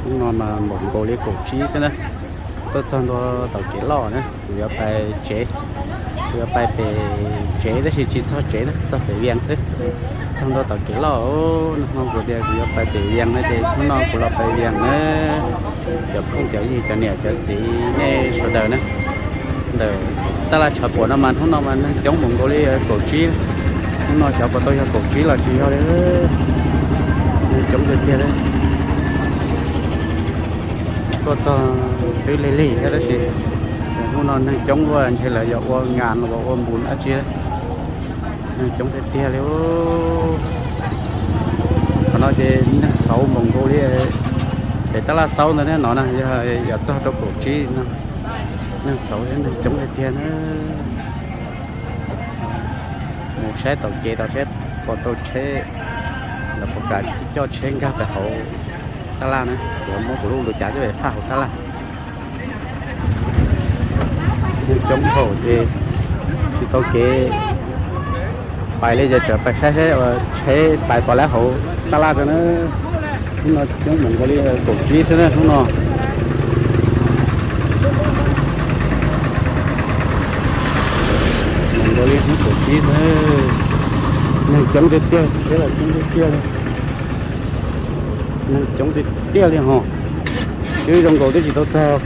Hnub no mas npaum nkaus li kaum tsib xwb na. Tuaj txog ntua tom kev loj na, kuv yuav pais tsev. Kuv yuav pais pem tsev tab sis tsis txog tsev na, txog pem Vias xwb. Txog ntua tom kev loj, nag hmo kuv tias kuv yuav pais pem Vias no ces hnub no kuv los pais Vias na. Cov phooj cov ywg cov niam cov txiv nej sawv daws na, ntawm tab laj tshav puam no mas hnub no mas neeg coob npaum nkaus li kaum tsib. Hnub no xyov puas tau yog kaum tsib los tsis yog li, neeg coob tiag tiag li. Tuaj txog twb lig lig thiab tab sis hnub no neeg coob ua ntshe lawv yog ua ngas los ua npus dab tsi. Neeg coob tiag tiag li. Qhov no ces neeg xauv npaum nkaus li pem tab laj xauv ntawd ne no na, yog yog txog rau kaum tsib no, neeg xauv thiab neeg coob tiag tiag na. Mus saib tom kev tod saib puas tau tsheb, los puas kam coj tsheb nkag pem hauv tab laj na, kuv muab kuv lub luv cav coj pem faj hauv tab laj. Neeg coob dhau ces tsis tau kev pais li ces txawm pais saib saib tsheb pais puas lawv hauv tab laj rau na. Hnub no coob npaum nkaus li kaum tsib xwb na hnub no. Npaum nkaus li hnub kaum tsib xwb, neeg coob tiag tiag, tsheb los coob tiag tiag li. Neeg coob tiag tiag li ho. Twb zoo nkaus twb tsis tau txog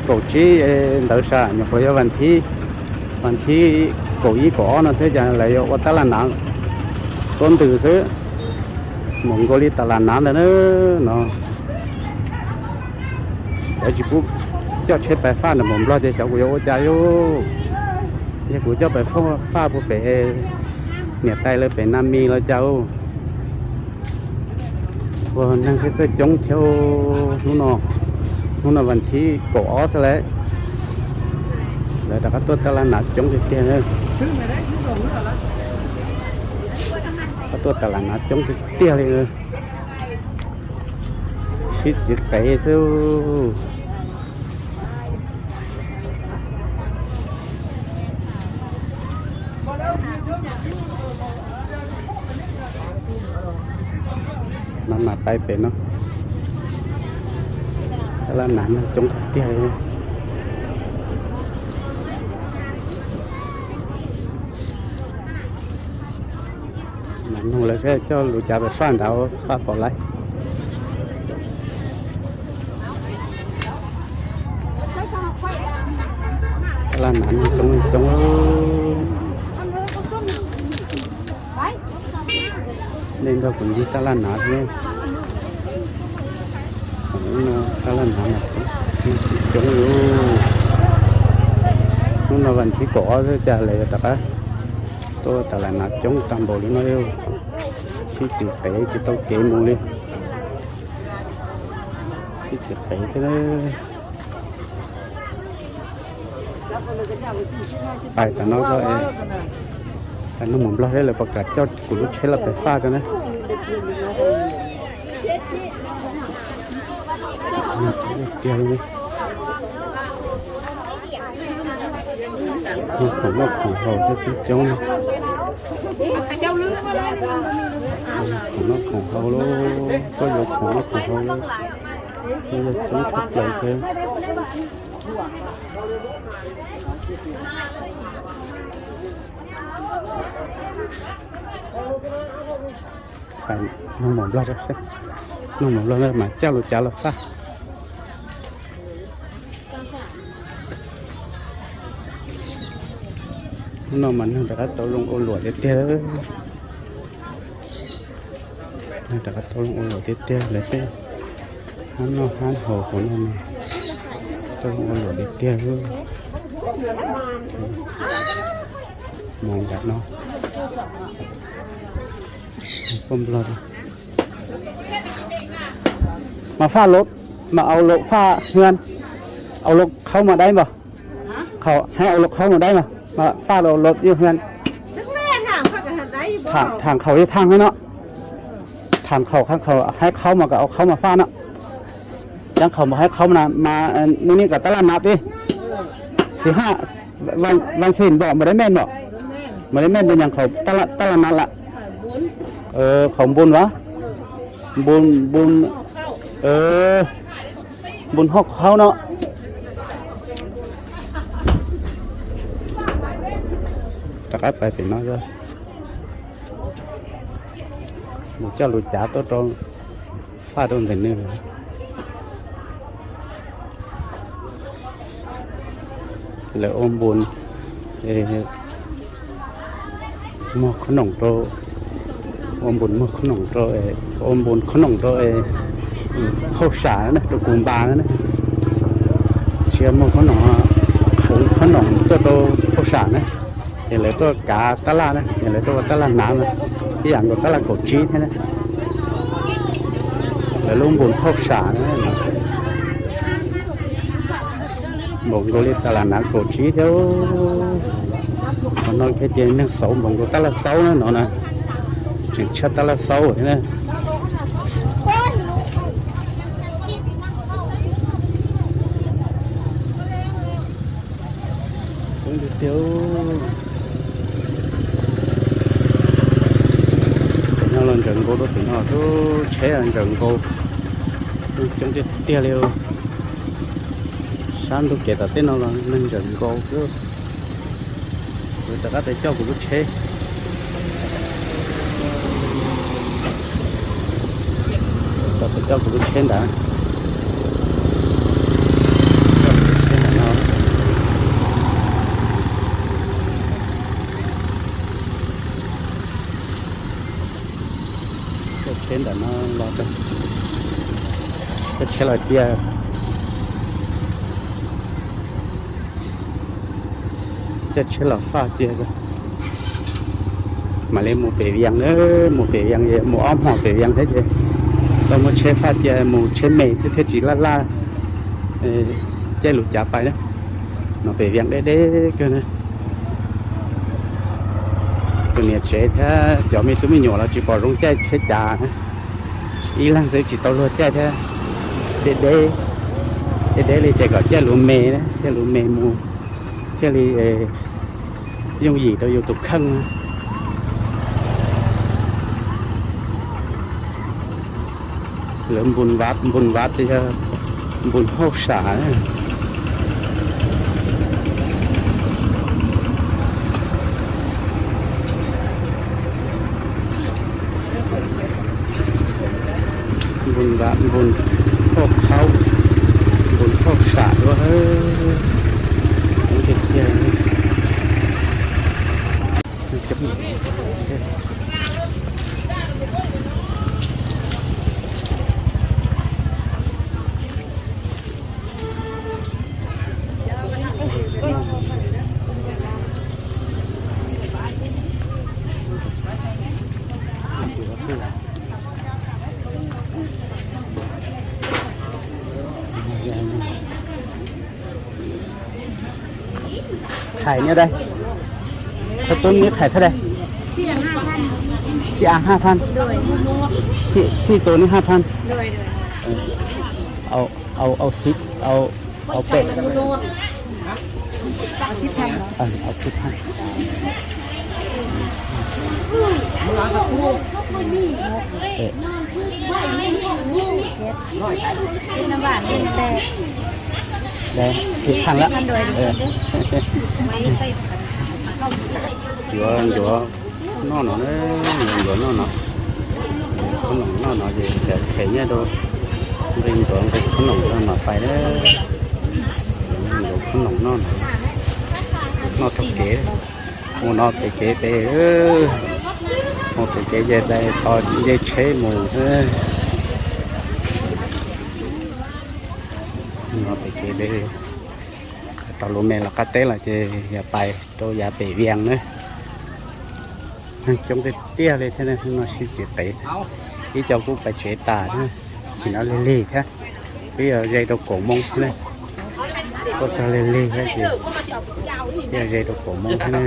kaum tsib ntawd sam, nyuam qhuav yog vas thib, vas thib kaum ib kaum ob no xwb cas lawv yuav ua tab laj nav tuab ntws xwb. Npaum nkaus li tas las nav ntawd na no. Lawv tsis pub coj tsheb pais faj ntawm npaum Nplog ces xyov kuv yuav ua cas li. Yog kuv coj pais faj puas pem niam tais lawv pem na mis los cas. Ua neeg thiaj txawj coob thiab. Hnub no, hnub no vas thib kaum ob xwb lawm, lawv rov qab tuaj tab laj nav coob tiag tiag. Qab tuaj tab laj nav coob tiag tiag li. Sib txiv qev xwb. Maj mam pais pem no, tab laj nav neeg coob tiag tiag li. Mam nug lawv saib coj luv cav pais faj nrad faj pom lawm. Tab laj nav neeg coob coob. Nej nrog kuv ncig tab laj nav thiab. Tab laj nav coob li. Hnub no vas thib kaum ob xwb cas lawv yuav rov qab tuaj tab laj nav coob tag npaum li no. Sib txiv qev tsis tau kev mus li. Sib txiv qev xwb. Pais tam no, pais nug Hmoob Nplog seb lawv puas kam coj kuv lub tsheb los pem faj rau na. Tiag li, khoom noj khoom haus thiab coob coob. Khoom noj khoom haus lauj, koj yuav khoom noj khoom haus lauj, yog coob tshaj plaws thiab. Nug Hmoob Nplog, nug Hmoob Nplog mas coj lus cav los faj. Hnub no mas neeg rov qab tau zoo ua luam tiag tiag. Neeg rov qab tau zoo ua luam tiag tiag, lawv tej hab noj hab haus hauv no mas tau zoo ua luam tiag tiag. Mus nram no, poj Nplog. Mas faj lov, mas au lov faj hwj, au lov khaub mas dai npaum, hab au lov khaub mas dai npaum, mas faj lov lov ywj hwj. Tham khaum yog tham hwj no, tham khaum, khaum hab khaub mas kom au khaub mas faj no. Cov khaum mas hab khaub na mas nub nij kom tab laj nav tib. Xij hab, vas xij npaum mas dai mej npaum, mas dai mej npaum nyag khaum tab laj nav lam. Khaum npun vas, npun, npun, Npun Hauj Khaub no. Rov qab pais pem no, mus coj lus cav tuaj rau, faj rau ntawm nws. Lawv ua npun, muag khob noom rau, ua npun muag khob noom rau, ua npun khob noom rau hauj sam na, rau kuv npas na. Tsis yog muag khob noom, qhwv khob noom tuaj rau hauj sam na. Ces lawv tuaj kav tab laj na, ces lawv tuaj ua tab laj hnav na, ib yam nkaus tab laj kaum tsib thiab na. Lawv lub npun hauj sam na, npaum nkaus li tab laj hnav kaum tsib thiab. Qhov no thiaj tias neeg xauv npaum nkaus tab laj xaub na no na, tseem tshaj tab laj xaub thiab na. Coob tiag tiag. Tam no los ntsawm nkaus rau tim no, tub tsheb los ntsawm nkaus, coob tiag tiag li. Sab ntug kev tom tej no los neeg ntsawm nkaus. Kuv rov qab pem coj kuv lub tsheb, rov qab pem coj kuv lub tsheb ntawd, coj tsheb ntawm no, coj tsheb ntawm no los, coj tsheb los cia, coj tsheb los faj cia. Mam li mus pem Vias na, mus pem Vias, mus ob hmo pem Vias thiab ces tau muab tsheb faj cia mus tsheb me thiab thiaj tsis laj laj caij lus cav pais na. No pem Vias deb deb kawg na. Tus niam tsev thiab cov me tub me nyuam los tsis pom zoo caij tsheb cav na. Ib leeg xwb tsis tau luag caij thiab. Deb deb, deb deb li ces kom caij lus me, caij lus me mus thiaj li yooj yim rau yus tus kheej. Lawv npun vaj, npun vaj ces yog npun hauj sam. Npun vaj, npun hauj khaub, npun hauj sam dua. Tiag tiag. Thải nhiêu đây? Thịt tôm nước thải thế đây? Xị ăn hai phần. Xị, xị tô nước hai phần. Ổ, ổ, ổ xịt, ổ, ổ pẹ. Ổ xịt phần. Ổ xịt phần. Ê. Đây, xịt phần lắm. Ê. Yuav ncuav noj no, ncuav noj no, ncuav noj no ces them nyiaj rau, nqi ncuav nqi khob noom no mas pais na. Ncuav khob noom noj no, noj taug kev, mus no pem kev pem, mus pem kev ces tos nce tsheb mus. No pem kev pem, tau lub me los qab teb los ces yog pais rau yav pem Vias na. Neeg coob tiag tiag li thiab, no sib txiv qev. Ib co kuj pais tsev tas, tsis no lig lig thiab. Twb yog ze rau kaum moo thiab ne, tuaj txog lig lig thiab ces twb yog ze rau kaum moo thiab ne.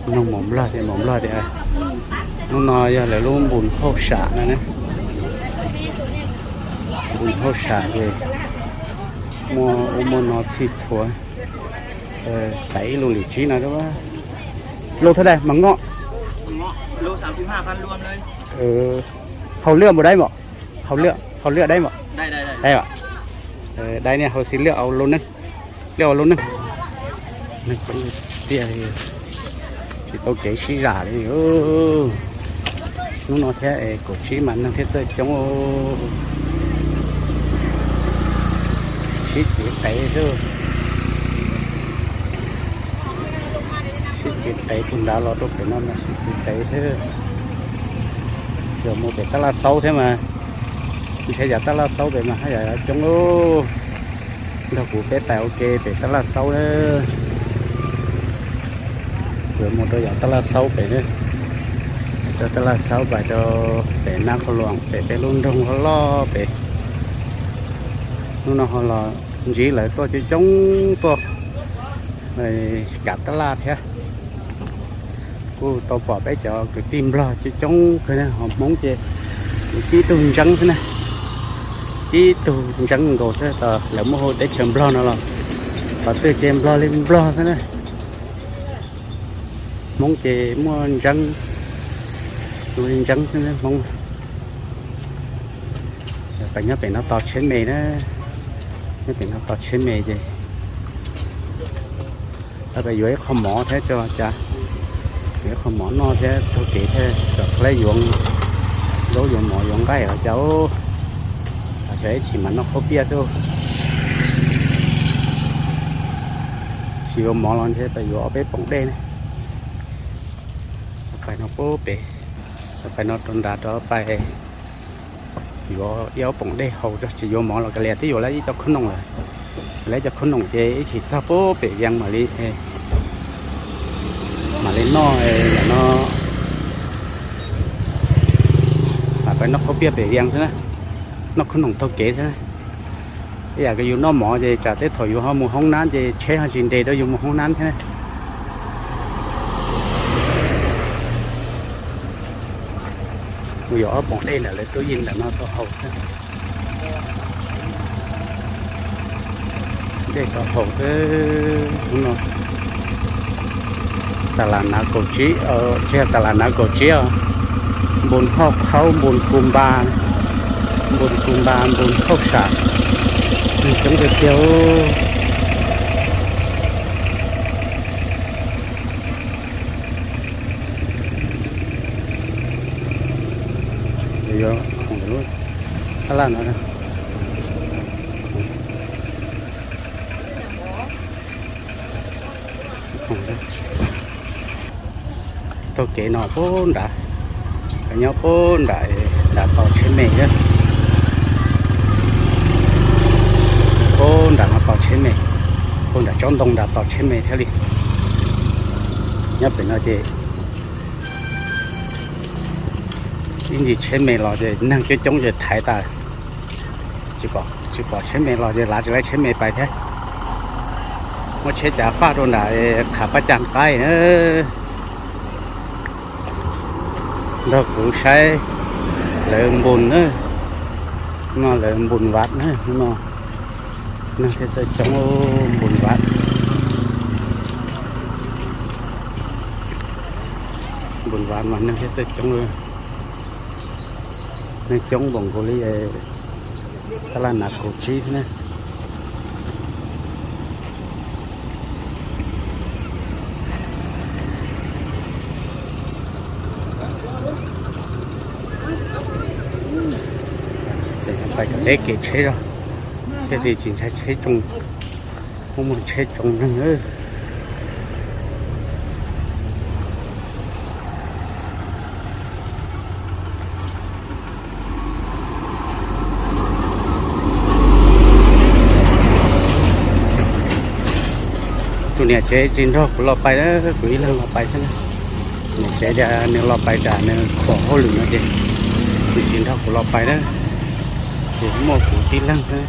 Mloog mus Nplog tias, mus Nplog tias hnub no yog lawv lub npun hauj sam no ne. Npun hauj sam ces muaj ub muaj no txhij txhua. Xaiv ib lub lim tsib no, lub thaj dai mas ngoj. Hauv lwj mus dai mos, hauv lwj. Hau lwj dai mas. Dai mas. Dai ne, hau xis lwj au lub neej. Lwj au lub neej. Neeg coob tiag li, tsis tau kev sib zam li. Hnub no thiab es kaum tsib mas neeg thiaj txawj coob. Sib txiv qev xwb. Sib txiv qev puag nrad los rau pem no mas sib txiv qev xwb. Yuav mus pem tab laj xaub thiab mas, ntshe yav tab laj xaub pem mas haj yam coob. Nrog kuv peb pais ua ke pem tab laj xaub na. Yuav mus rau yav tab laj xaub pem na. Rau tab laj xaub pais rau pem Nab Qhoo Loos pem peb lub nroog loj loj pem. Hnub no ho los ntsib lawv tuaj coob coob tuaj kav tab laj thiab. Kuj tau pom peb cov kwv tij Nplog coob coob kawg na, ho Hmoob ces tib tug ntseeb xwb na. Tib tug ntseeb nkaus xwb, lawv muaj hauv teb chaws Nplog no los qhov twg ces Nplog li Nplog xwb na. Hmoob ces muaj ntseeb, tus li ntseeb xwb na Hmoob. Pais nyob pem no tos tsheb me na, nyob pem no tos tsheb me ces pais yuav ib qho mov thiab tso cas, yuav ib qho mov noj thiab taug kev thiab tso qab yuav zaub yuav mov yuav nqaij los cas. Los xyov ib chim mas noj khaub piaj xwb. Tsis yuav mov los ntshe pais yuav ob peb poom dej ne. Pais no pem, pais no rau nrad rov pais yuav ib ob poom dej haus tso, tsis yuav mov los kav liam twb yuav lawv ib co khub noom lawm. Lawv ib co khub noom ces ib chim txog pem Vias mam li, mam li noj no. Pais noj khaub piaj pem Vias xwb na, noj khub noom taug kev xwb na. Ib yam yus noj mov ces tsam tej thaum yus ho mus hoob nab ces tsheb ho tsis nres rau yus mus hoob nab thiab. Mus yuav ob poom dej ntawm lawv tub yeej ntawm no tau haus thiab. Dej tau haus thiab hnub no. Tas las nav kaum tsib, tsis yog tas las nav kaum tsib os. Npun Hauj Khaub, Npun Ku Npa, Npun Ku Npa, Npun Hauj Sam, neeg coob tiag tiag. Yuav khoom lub tab laj no. Taug kev no puag nrad, nyob puag nram, nram tos tsheb me thiab. Puag nram no tos tsheb me, puag nram tsob ntoo nrad tos tsheb me thiab li. Nyob pem no ces ib ntsis tsheb me los ces neeg coob coob ces thaiv tas. Tsis pom tsheb me los ces lav tsis laib tsheb me pais thiab. Muab tsheb cav faj rau nram qhav paj cag qaib na. Nrog kuv saib lawv npun na, no lawv npun vaj na, no neeg thiaj txawj coob npun vaj. Npun vaj mas neeg thiaj txawj coob, neeg coob npaum nkaus li tab laj nav kaum tsib thiab na. Pais kom deb kev tsheb zog, thiaj li tsis ntshai tsheb tsoo, muaj muaj tsheb tsoo neeg. Tus niam tsev tsis nrog kuv los pais na, kuv ib leeg los pais xwb na. Niam tsev tias nws los pais nram nws pom hauj lwm no ces nws tsis nrog kuv los pais na. Ces muaj kuv tib leeg xwb,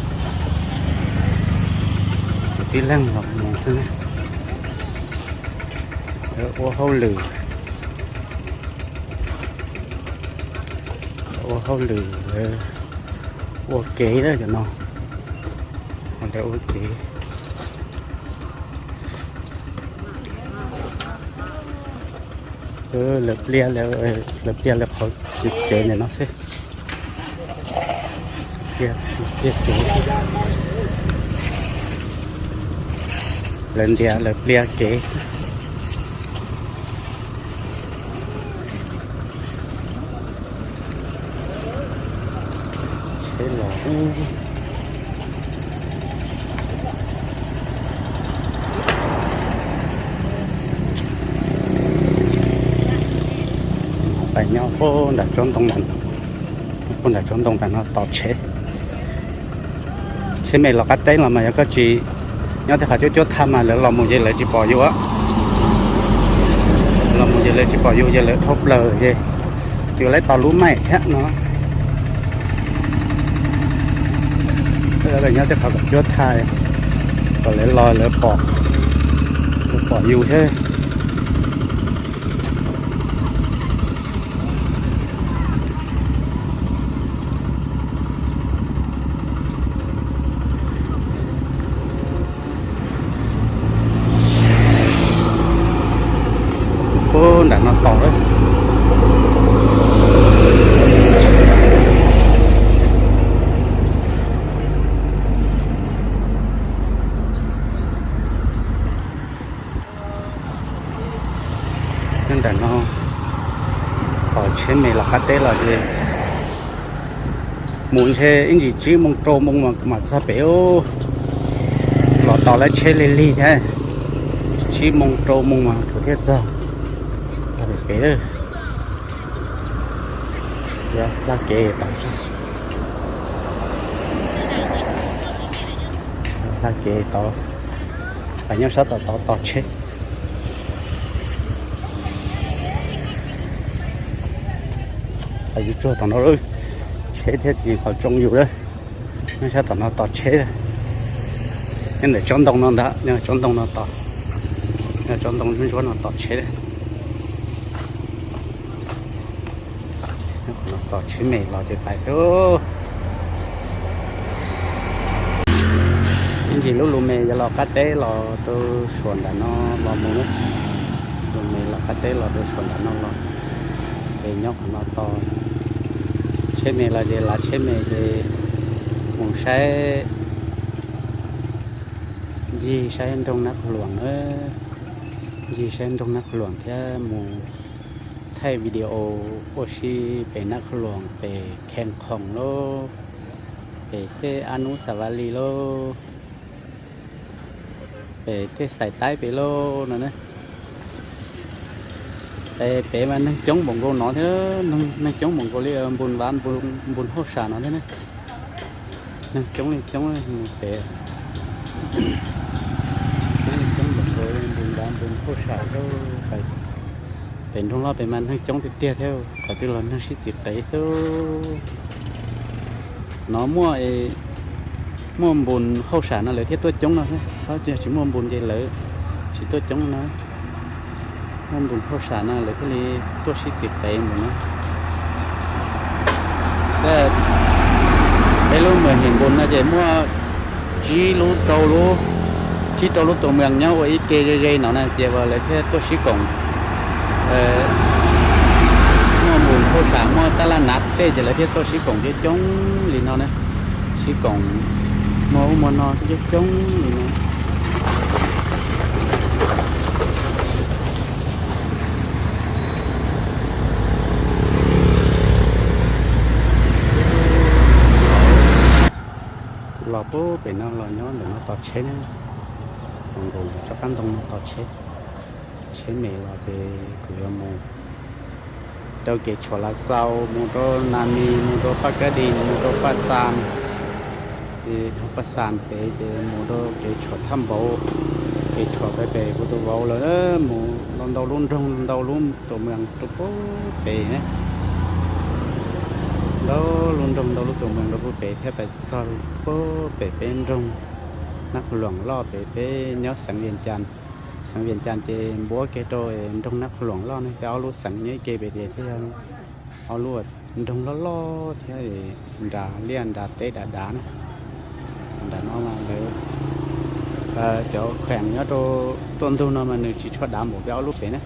kuv tib leeg los mus xwb na. Ua hauj lwm, ua hauj lwm, ua kev na cov no, lawv ua kev. Lawv pliag, lawv pliag lawv qhov tsev ntawm no xwb. Pliag kev, lawv ntiav lawv pliag kev. Tsheb los pais nyob puag nram tsob ntoo, puag nram tsob ntoo nram no tos tsheb. Tsheb me los qab teb los mas yog koj tsis nyob tej qhov cuab cuab thaj mas lawv los mus ces lawv tsis pom yus. Los mus ces lawv tsis pom yus ces lawv dhau plaws ces yus lawv tau lub maim thiab no. Nyob tej qhov cuab thaj kom lawv los lawv pom, lawv pom yus thiab. Puag nram no tos lawm. Nyob nram no tos tsheb me los qab teb los ces mus ntshe ib ntsis tsib moos rau moos mas kuv mam txog pem. Los tos lawv tsheb lig lig thiab, tsib moos rau moos mas kuv thiaj txog, txog pem pem lawm. Hla kev tod, hla kev tod, pais nyob sab tom tod tos tsheb. Pais yus tsuag tom no lawm, tsheb thiaj tsis pom tsoo yus lawm. Nyob sab tom no tos tsheb, nyob ntawm tsob ntoo no ntag, nyob tsob ntoo no tos, nyob tsob ntoo ntsuab ntsuab no tos tsheb. Tos tsheb me los ces pais thiab. Ib ntsis lub lus me yuav los qab teb los rau suam nram no los mus na. Lus me los qab teb los rau suam nram no los, ces nyob qhov no tos tsheb me los ces lav tsheb me ces mus saib, ncig saib nroog Nab Qhua Luam na, ncig saib nroog Nab Qhua Luam thiab mus thaij video ua si pem Nab Qhua Luam, pem Khees Khoom lauj, pem tej Ab Nub Xas Vas Lis lauj, pem tej Xais Taib pem lauj no na. Pem mas neeg coob npaum nkaus no thiab, neeg coob npaum nkaus li Npus Vas, Npus Hauj Sam no thiab ne. Neeg coob li coob li pem, coob li coob npaum nkaus li Npus Vas, Npus Hauj Sam, pem nroog loj pem mas neeg coob tiag tiag thiab, qhov twg los neeg sib txiv qev xwb. No muaj, muaj Npus Hauj Sam no lawv thiaj tuaj coob no thiab, yog tsis muaj Npus ces lawv tsis tuaj coob no. Muaj Npus Hauj Sam no lawv thiaj li tuaj sib txiv qev Npus na. Peb lub mws him Npus no ces muaj tsib lub rau lub, tsib rau lub tus mws nyob ua ib ke ze ze no na ces lawv thiaj tuaj sib koom. Muaj Npus Hauj Sam muaj tab laj nav tej ces lawv thiaj tuaj sib koom coob coob li no na. Sib koom muag ub muag no coob coob li no. Los puag pem no los nyob ntawm no tos tsheb na, nkaus tsob qab ntoo no tos tsheb. Tsheb me los ces kuv yuav mus rau kev tshuam Lav Xaus, mus rau Nas Mis, mus rau Paj Kab Dis, mus rau Paj Xas, ces dhau Paj Xas pem ces mus rau kev tshuam Thaj Npauv, kev tshuam pem pem kuv tus vauv lawm, mus ntau ntau lub nroog ntau lub tus mws rau puag pem na. Ntau lub nroog ntau lub tus mws rau puag pem thiaj pais txog puag pem peb nroog Nab Qhua Luam loj pem peb nyob xeev Vias Cas. Xeev Vias Cas ces npuab kiag rau nroog Nab Qhua Luam loj ne, peb ob lub xeev nyob ib ke pem ces thiaj yog ob lub nroog loj loj thiab nras liaj nras teb dav dav na. Nram no mas lawv, cov kheem nyob rau tuaj ntug no mas nws tsis tshua dav npaum peb ob lub pem na.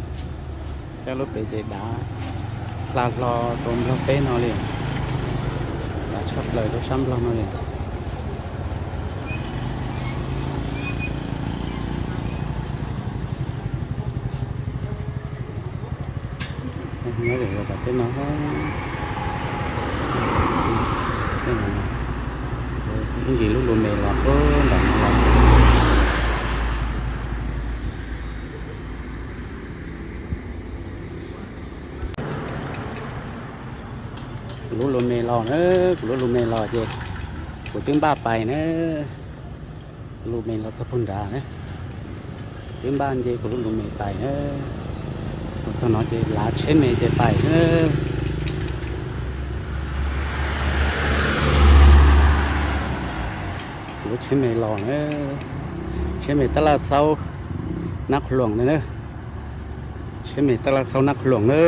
Peb ob lub pem ces dav hla hlo rau nplog teb no li. Tshaj plaws rau sab Nplog no li. Nyob rau tom teb no, ib ntsis lub lus me los puag nram no los. Kuv lub lus me los na, kuv lub lus me los ces kuv twb npaj pais na. Kuv lus me los txog puag nrad na, twb npaj nce kuv lub lus me pais na. Txog no ces lav tsheb me ces pais na. Kuv lub tsheb me los na, tsheb me tab laj xaub Nab Qhua Luam ntawd na. Tsheb me tab laj xaub Nab Qhua Luam na.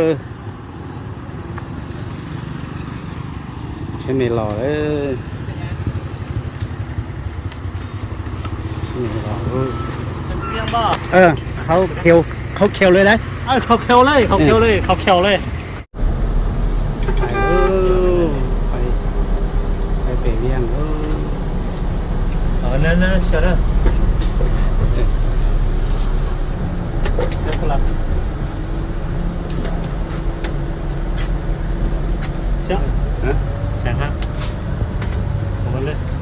Tsheb me los, tsheb me los. Qhau khiaus li lauj. Qhau khiaus li, qhau khiaus li. Pais pem Vias.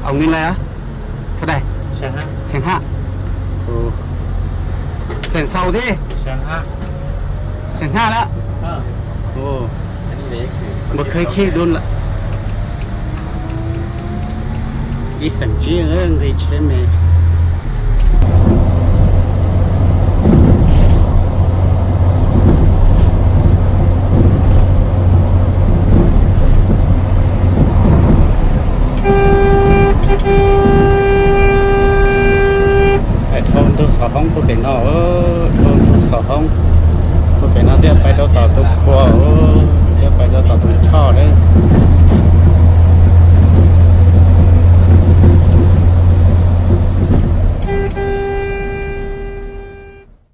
Ông tên là? Thật đây. Xeem Haj. Ồ. Xeem Sau thế. Xeem Haj đó. Ồ. Một khơi khi đun lợ. Ib xeem tsib nqi tsheb me. Dhau ntug xov hoob puag pem no, dhau ntug xov hoob puag pem no.